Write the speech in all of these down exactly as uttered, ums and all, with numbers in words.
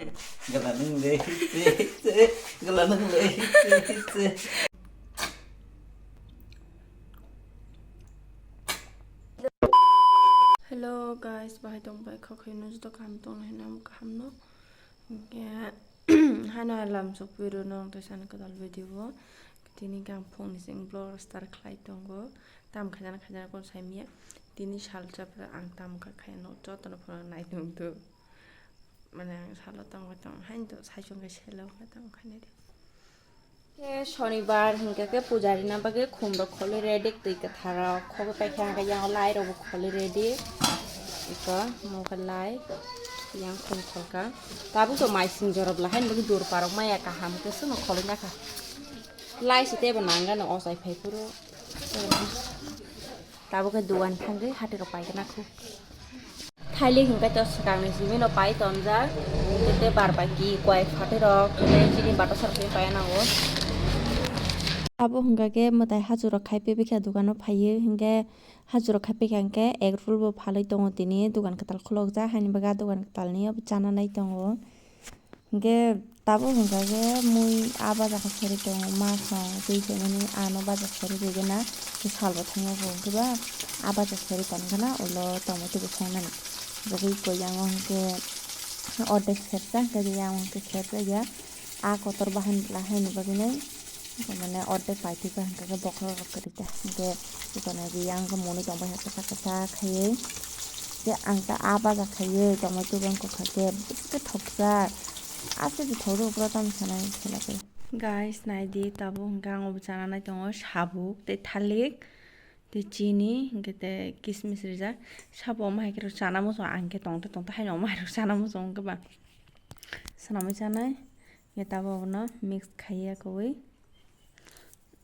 Gala nung le, se, se, gala nung le, se, se. Hello guys, bahai tong bai kha khaino joto kaham tong lai nam kaham no. Hingke hano alam sok pui rw nong tei sani kwtal video o. Tini gang phung ni sing vlog start khlai tongo. Tam khaijana khaijana kon sai miya. Tini sal chapra ang tam kha khaino joto no phano nai tong do. Mane ang salo tamo tamo haino to saichung khe selo khe tamo khainai de. Khe shonibar hinkhe khe pujari na bagwi khum rok kholi ready, twi kwthar rok khogwi paikha, hinkhe yang lai rok bo kholi ready. Iko mo khe lai yang khum kholka. Tabuk to mai sing jorop la haino bagwi dur parok maya kaham khe sono kholi nakha. Lai si tebo nangano ochai phai phuru. Tabuk khe dugan thangwi hati rok paigana khu. Thailik hingkhe to swkangni simi no pai tonjak, tei bar bai ki koi phatwi rok, tei chini bata sar simi pai nango. Abo hingkha khe mwtai hachurok khai pebikha dukano phaiwi, hingkhe hachurok khai pekha hingkhe egg roll bo phalwi tongo tini, dukan kwtal khulokjak, haini bagwi ah dukan kwtalni abo chana nai tongo. Hingke tabuk hingka khe mui ah baja khe sari tongo, ma song twi songmani ano baja sari rigena, khe salbo thangya bo hingke ba ah baja sari tongkha na ulo tongmani teibo songnani. Jagwi koi yango hingke ordek sersa, hingke yang hingke sersa ya ah kotor bahan lahai ni bagwino. Mane ordek paitwi ka hingka khe bokhorok rok kwrwi ta. Hingke eko nai di yang khe monwi tong bai kha kwchak kwchak khaiwi. Khe ang ta ah baja khaiwi tongmani tubang kok kha khe bwswk khe thokjak. Aswk se thokjak pura tamo sanai khela khe. Guys, nai di tabuk hingke ang obo chana nai tongo sabuk tei thalik tei chini hingke tei kismis rijak. Sabo omo hai khe rw chana muchung ang khe tongte tongte haino omo hai rw chana muchung wngkhe ba. Swnamwi chanai. Hingke tabuk obono mix khaiya kwbwi.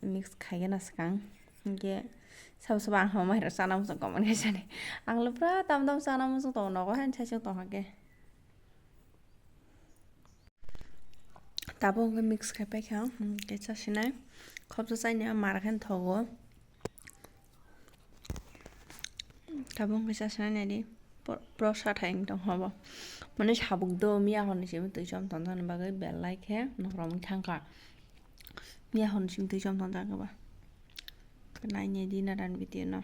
Mix khaigena swkang. Hingke sabo sabo ang hama mairok chana muchung comment khaisani. Ang le pura tam tam chana muchung tongo nogo haino saichung tongkha khe. Tabuk hingke mix khai paikha, hingke chasinai. Khopsa chaini mar khe thogo. Tabuk hingke chasinai naidi. Pro-, prosa thai wng tong habo. Mane sabuk do miya horni simi twi chom tong tongni bagwi belai khe nokrom wng thangkha. Miya horni simi twi chom tong tongkha ba. Nainai di naran video no.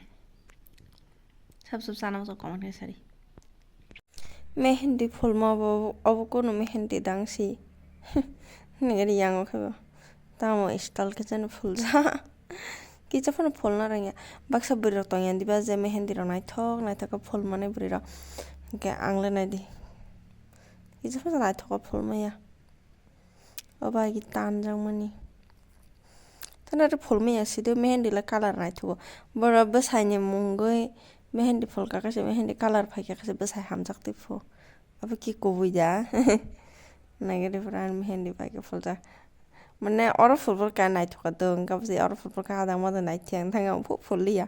Sab sab sana muchung comment khai sari. Mehendi phulma bo obo kunu mehendi dang si. Nigari yango khe bo. Tamo style khe chani phulja. Kisa phano phulna rwngya. Baksa bwrwi rok tongya diba je mehendi rok naithok naithok khe phulmani bwrwi rok. Hingke ang le naidi. Kisa phano naithok khe phulmaya. Obo agi tanjakmani. Tana re phulmaya sido mehendi le colour naithogo. Borok bwsaini mungwi mehendi phulka khe se mehendi colour phaikha khe se bwsai hamjak twi phu. Abo ki kubui da? Nagari pura ani mehendi bai khe phuljak. Mane oro phulbor ka naithok ka do, wngkha bwsai oro phulbor ka adang madang naithok thang thang phulliya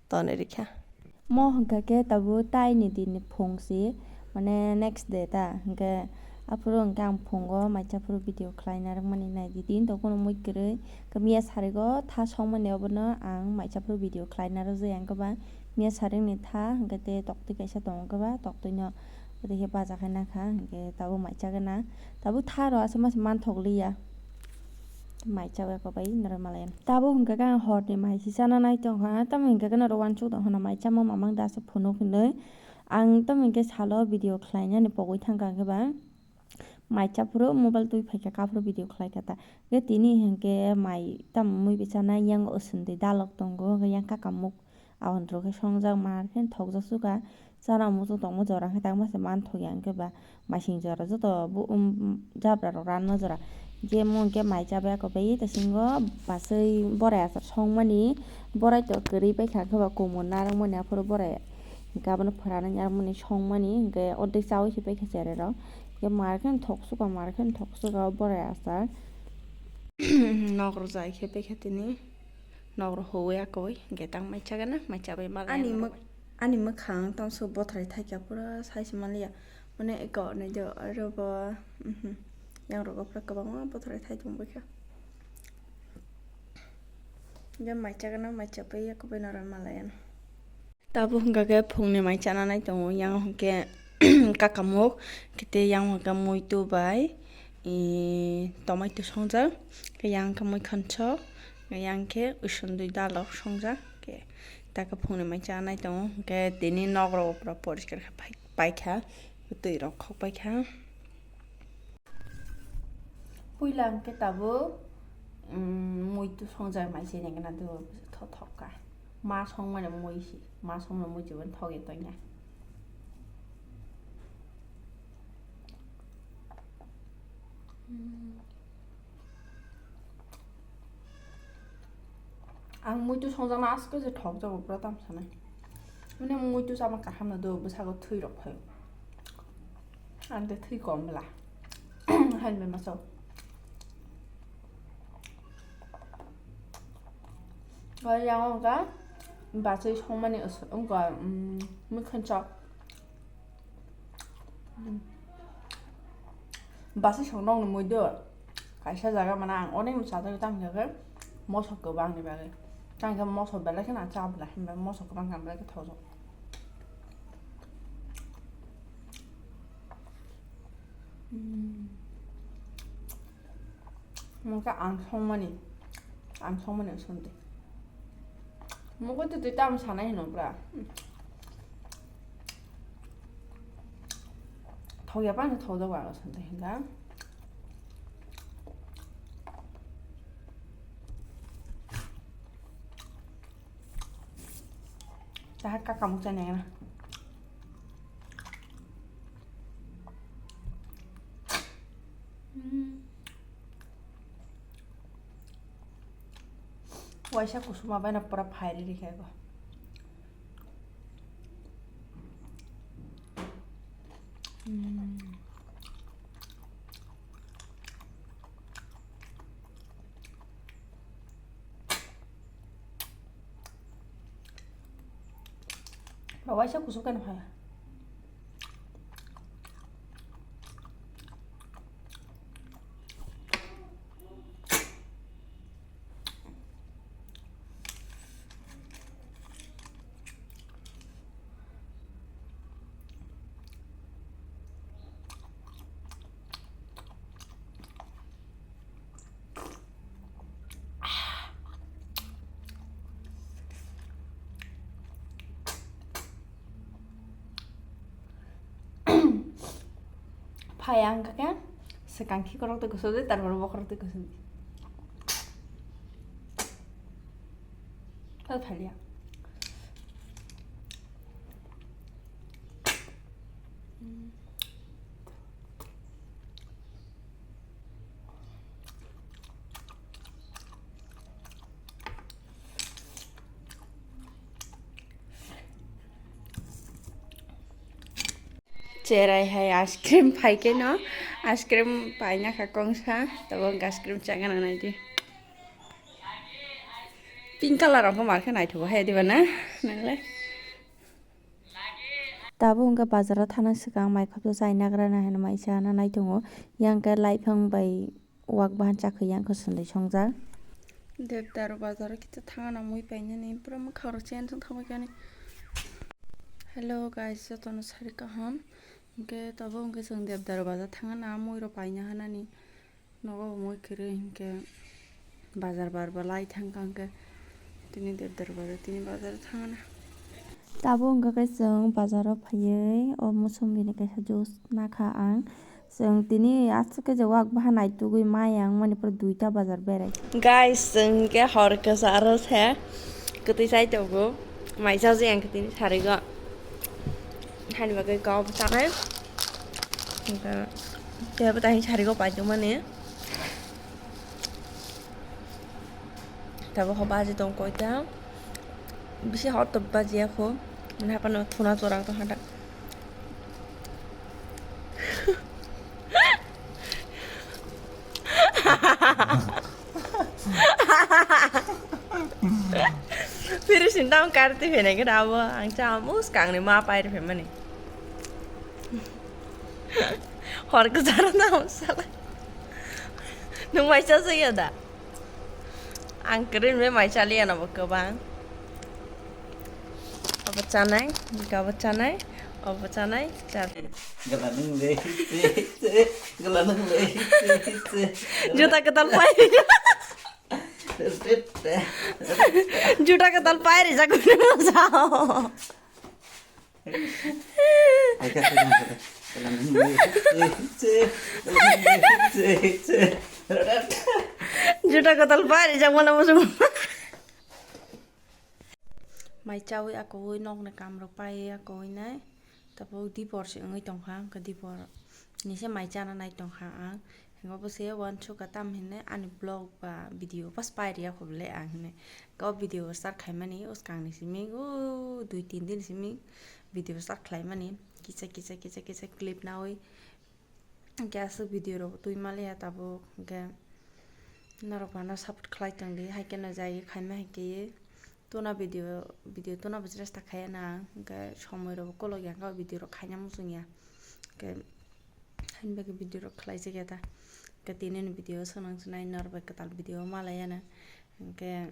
tonwi rikha. Mo hwnkha khe tabuk taini dinni phung si, mane next day ta, hwnkhe aphuru hwnkhe ang phungo maicha phuru video khlaina rwkmani naidi, tini to kheno mui kwrwi, khe miya sarigo tha songmani obono ang maicha phuru video khlaina rwjai, ang khe ba miya saringni tha hwnkhe tei toktwi kaisa tongo khe ba, toktwino Tei khe baja khai nakha, hwnkhe tabuk mai chagana. Tabuk tha rw aswk masa manthok liya. Mai chawi ako bai norok malai. Tabuk hwnkhe khe ang horni mai se chana nai tongkha, tamo hwnkhe khe norok uansuk tongkha na mai chama mamang da aswk phunuk hinwi. Ang tamo hwnkhe salo video khlainani pogwi thangkha hwnkhe ba mai chaphuru mobile twi phaikha kaphuru video khlaikha ta. Hwnkhe tini hwnkhe mai tamo mui bwchana yang oswndwi dalok tongo, hwnkhe yang kakamuk. Aboni rok khe songjak mar khe thokjak suka. Chana muchung tongma jora khe tangma se manthok ya hwnkhe ba maising jora joto bo, um, jabra rok ranma jora. Hwnkhe mo hwnkhe mai chabai ako bai ta singo basui borai achar songmani. Borai to kwrwi paikha hwnkhe ba kumun narwkmani aphuru borai hwnkhe abono phwranwi narwkmani songmani hwnkhe ordek chaui se paikha cherai rok. Hwnkhe mar khe thok suka mar khe thok suka o borai achar. Nok rok jai khe paikha tini. Nok rok huwi akoi hwnkhe tang mai chagana, mai chabai malai ani mwk-, ani mwkhang tamo se bothrai thaikha pura sai se manliya. Mane eko naido aro bo, mhm, yang rogo pura kwbangma bothrai thai tongbaikha. Hwnkhe mai chagana, mai chabai yakobai norok malai ano. Tabuk hwnkha khe phungni mai chana nai tongo, yang hwnkhe kakamuk, kete yang hwnkha muitu bai, i, tomato songjak, yang khe muikhonchok, yang khe usundui dalok songjak, khe taka phungni mai chanai tongo, hwnkhe tini nok rogo pura poriskar khe pai-, paikha, twi rok khok paikha. Puila hwnkhe tabuk, mm, muitu songjak mai se nengna do thothok ka. Ma songmani mui si, ma songmani mui chibani thok ya tongya. Mm. Ang muitu songjakna asko je thok jago pura tam sanai. Mane muitu chama kaham no do bwsago thwi rok phaio. Ang de thwi kom bwla. Hain bai masa. Oi yang ongka bachai songmani os-, ongka, mm, muikhon chok. Basi song nokni muido kaisa jaga mana ang onek no chajagwi tang khe mosok kwbangni bagwi. Tang khe mosok belai kheno ang cha bwla himba mosok kwbang kha belai khe thokjak. Mungkha ang songmani, ang songmani songdi. Mungkha twi twi tamo sanai hino pura. Thokya pano thokjago ang songdi hinga. Taha kakamuk chani na. Waisa kusuma bai na pura phairi rikha go. Ba waisa kusuk khe nokha. Phai ang kha khe swkang khikorok twi kusu di, tarpore bokhorok twi kusu di. Phai phaliya. Cherai hai ice cream phai khe no, ice cream paina kha kongsa, tabuk ice cream chagana naidi. Pink colour rok mar khe naithogo hai diba na, nangle. Tabuk hwnkhe bazar o thana swkang mai khopsa chai nagra na hinwi mai sana nai tongo, yang khe laiphang bai. Wak bahan chakha yang khe sundui songjak. Devdaro bazar o kisa thangna mui painani pura mwkhang rok chen thang thangbai kani. Hello guys, jotono sari kaham. Hwnkhe tabuk hwnkhe chwng Devdaro bazar thangna mui rok paina hanani. Nogo bo mui kwrwi hwnkhe bazar bar bo lai thangkha hwnkhe tini Devdaro bazar tini bazar thangna. Tabuk hwnkhe khe chwng bazar o phaiwi o musumbini kaisa juice nakha ang. Chwng tini aswk khe je wak baha naitugwi maya wngmani pore duita bazar berai. Guys, chwng khe hor kwcharo se kwtwi chai tongo. Mai chaji ang khe tini sarigo. Hani bagwi kok chanai. Tebo tani sarigo paitongmani. Tabo ho baji tong koita. Bisi hot to baji ya kho. Mane hapano thuna chorang tong hada. Phiri sintang karti phene khe abo ang cha mus kangni ma pai rw mani. Hor kwcharo na sala. Nung mai cha ya da. Ang kwrwi hwnwi mai chaliya no bo kwbang. Abo chanai, abo chanai. Obo chanai, cha. Gala nung le, se, se, gala nung le, se, se. Juta kwtal pai. Juta kwtal pai rijak. Ai, ka, ka, ka, ka. Gala nung le, se, se, gala nung le, se, se. Juta kwtal pai rijak mana muchung. Mai chawi akowi nokni kamrok paiwi akowi nai. Tabuk dipor se wngwi tongkha, wngkha dipor ni se mai chana nai tongkha ang. Hingo bo se uansukha tam hinwi ani vlog ba video pas pai riya kho bole ang hinwi. Kok video start khaimani uskang ni simi o dui tin din simi video start khlaimani kisa kisa kisa kisa clip nawi. Hingke aswk video rok twi maliya tabuk, hingke norok ano support khlai tongdi, hai kheno jai khaima hai khe tuna video, video tuna bo chesta khaiya na, hingke somoi rok kolok ya, hingke video rok khaina muchung ya, hingke haini bagwi video rok khlai jakya ta, hingke tini ni video swnang swnai norok bai kwtal video malaiya na, hingke